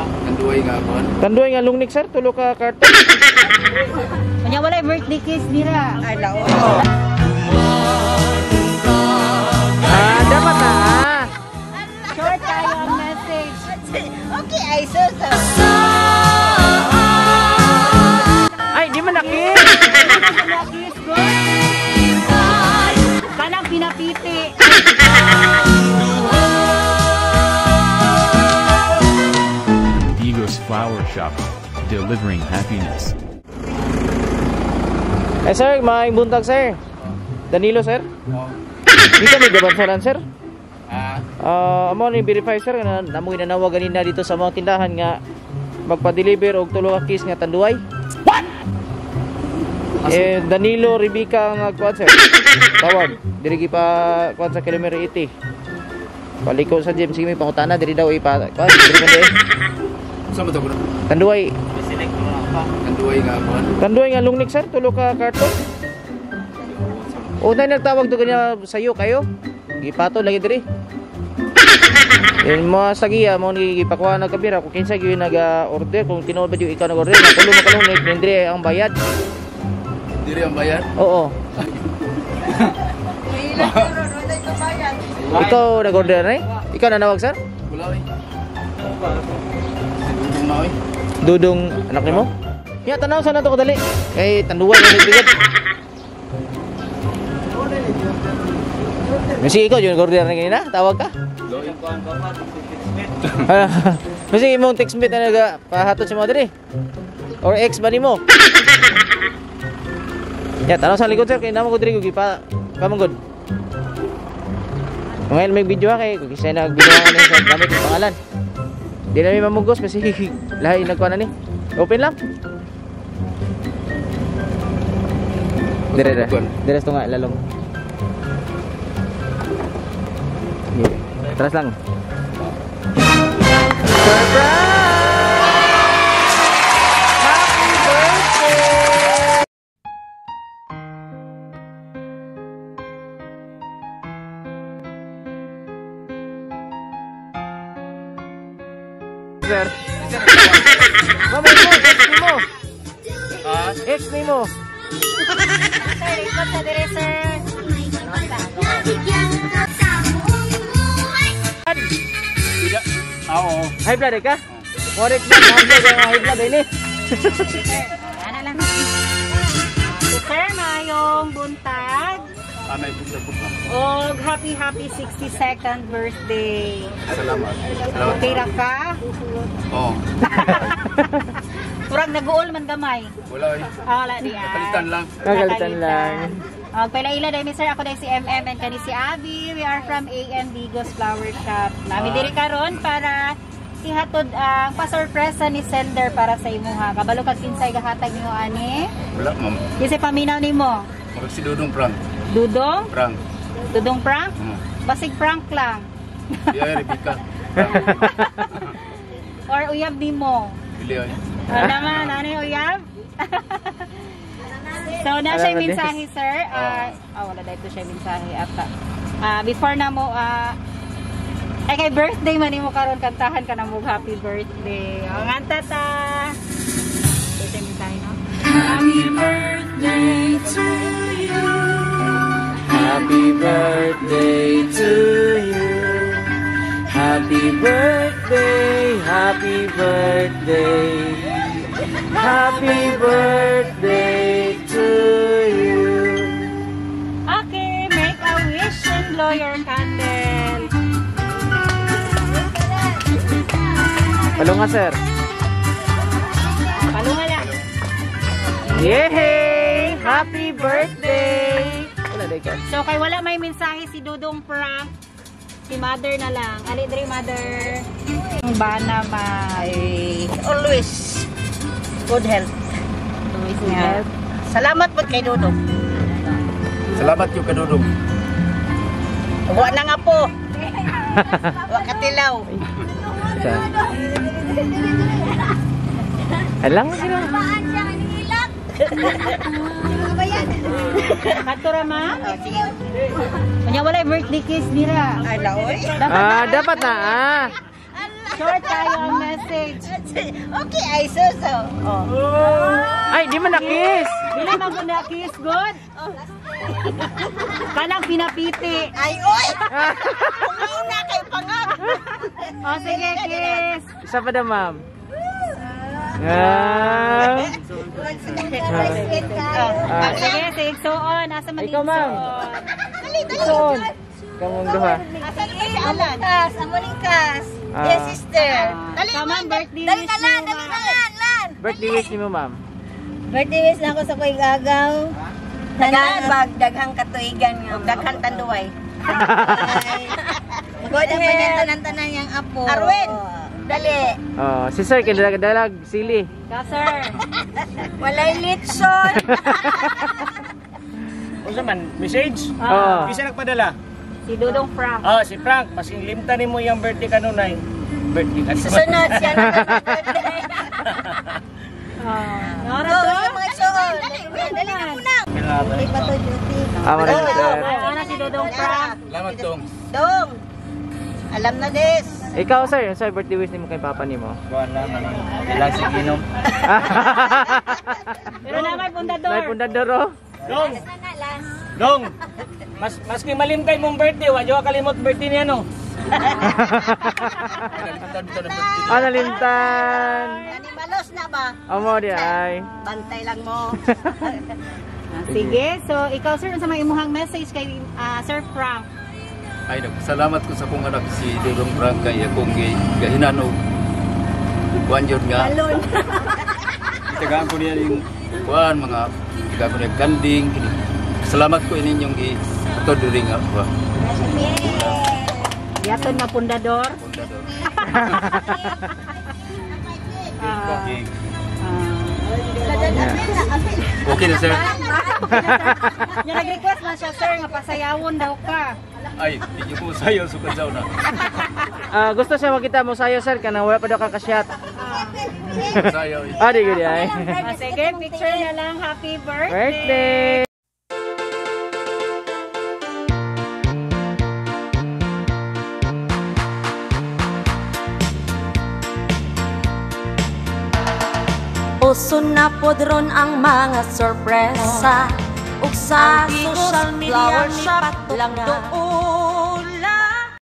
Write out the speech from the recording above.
Tanduay nga kuan. Tanduay nga lungnik sir, tulo ka karton. Kanya walay birthday kiss dira. Ay, lao. Ah, dapat na. Short tayo ang message. Okay, ay sus. Ay, di man na-kiss. Kiss ko. Kanang pinapiti. Digos Flower Shop, delivering happiness. Eh sir, maayong buntag sir. Danilo sir. Di kami gabansalan sir. Ah, amo ni verify sir nga namo ginanawag ganina dito sa mga tindahan nga magpa-deliver og tulo ka kiss nga tanduay. What? Eh Danilo Rebecca ang nagkuan sir. Tawag diri gi pa kuan sa kilometer 80. Paliko sa gym sige may pangutana diri daw ipa kuan diri man di. Sa mo to bro? Tanduay. Tanduay nga kuan. Tanduay nga lungnik sir, tulo ka karton. Unay nagtawag do kanya sayo kayo. Gipato lagi diri. Yung mga sagiya mo ni gipakuha ng kamera kung kinsa gyud naga-order, kung tinuod ba gyud ikaw nag-order, nga tulo man ka lungnik diri ang bayad. Diri ang bayad? Oo. Ikaw nag-order na eh? Ikaw nanawag sir? Wala eh. Dudong na eh. Dudong anak nimo? Ya tanaw sa nato kadali. Kay tanduay na nagbigat. Masi ikaw yung nag-order na ganina? Tawag ka? Masi imong text mate na nagapahatod sa mga diri? Or ex ba nimo? Ya, tanaw sa likod sir kay namo ko diri ko gipa pamanggod. Ngayon may video ha kay kung kisay nag-video ka sa gamit ng pangalan. Di na mi mamugos kasi lahi nagkuha na ni. Open lang. Dire dire. Dire nga lalong. Yeah. Tras lang. Surprise! Happy birthday! Sir. Mama mo, ex ni mo. Ex ni mo. Sir, ikot sa dire sir. Tidak. Oo. High blood ka? Correct ba? High blood ini. Ana lang. Sir, maayong buntag. May buntag po. Og happy happy 62nd birthday. Salamat. Salamat. Okay ra ka? Oo. Turag nag-uol man gamay. Wala eh. Ah, wala di ah. Nakalitan lang. Nakalitan lang. Pila-ila dahil sir, ako dahil si MM and kani si Abby. We are from AM Digos Flower Shop. Nami diri karon para ihatod ang pasurpresa ni sender para sa imuha. Kabalo kag kinsay gahatag nimo ani? Wala ma'am. Kinsa paminaw nimo? Murag si Dudong Prank. Dudong? Prank. Dudong Prank? Basig prank lang. Di ay Rebecca. Or uyab nimo. Dili ay. Ano naman, ano yung uyab? So, na siya mensahe, sir. Wala dito siya mensahe. Ata. Before na mo, ay kay birthday man mo karon kantahan ka na mo happy birthday. O, nganta ta. Ito yung mensahe, no? Happy birthday to you. Happy birthday to you. Happy birthday, happy birthday. Happy birthday to you. Okay, make a wish and blow your candle. Palunga, sir. Palunga lang. Yay! Happy birthday! Wala day ka. So, kay wala may mensahe si Dudong Prank, si mother na lang. Ali, dre, mother. Ang bana, ma. Always good health. Always good health. Salamat po kay Dudong. Salamat yung kay Dudong. Wa na nga po. Wa katilaw. Alang sila. Katura, ma? Kanya walay birthday kiss dira. Ay, laoy. Ah, dapat na ah. Short tayo ang message. message? Okay, ay sus. Oh. Ay, di man na-kiss. Dili man ko na kiss good. Kanang pinapiti. Ay, oy! Una kay pangag. O sige, kiss. Isa pa daw, ma'am. Ah. Ah. Sige, si Igsoon. Asa man Ikaw, ma'am. Dali, dali. Igsoon. Kamong duha. Asa na ba si Alan? Kas, amo ning kas. Ah. Yes, sister. Dali, Come on, birthday dali wish na lan, mo, dali na ma'am. lan, lan. Birthday wish ni mo, ma'am. Birthday wish na ako sa Kuy Gagaw. Daghang daghang katuigan nga. Daghang tanduay. Good health. Tanan-tanan niyang apo. Arwen, dali. Oh, si sir kay dalag sili. Ka, sir. Walay litson. Unsa man, message? Oh. Bisa nagpadala? Si Dudong Frank. Ah, si Frank, masking limta nimo iyang birthday kanunay. Birthday kanunay. Susunod siya na birthday. Ah, Go, yung mga suon. Dali, Will, dali na muna. Hindi pa to duty. Amo na sir. Ay, si Dudong Frank. Salamat, Dong. Dong. Alam na des. Ikaw, sir, yung sir birthday wish nimo kay papa nimo. Kuan lang ano. Ilang si Ginom. Pero na may pundador. Nay pundador oh. Dong. Dong. Mas maski malimtay mong birthday, wa jud kalimot birthday niya no. Nalimutan dito ng birthday. Ah, nalimtan. Ani balos na ba? Amo di ay. Bantay lang mo. Ah, sige, so ikaw sir, unsa may imuhang message kay Sir Frank? Ay, nagpasalamat ko sa akong anak si Dudong Frank kay akong gahinan og kuan yun nga. Balon. Tagaan ko niya yung kuan mga tagaan ko niya kanding. Salamat ko ininyong gi ato diri nga kuan. Yaton nga pundador. Pundador. Ah, Okay. ah. Okay na sir. Nya nag-request man siya sir nga pasayawon daw ka. Ay, di ko sayo sukad sa una. Ah, gusto siya makita mo sayo sir kanang wala pa daw ka kasyat. Sayo. Ah, di gud ay. Ah, sige, picture na lang. Happy birthday. Birthday. Uso na pod ron ang mga sorpresa. Ug sa social media shop lang doon.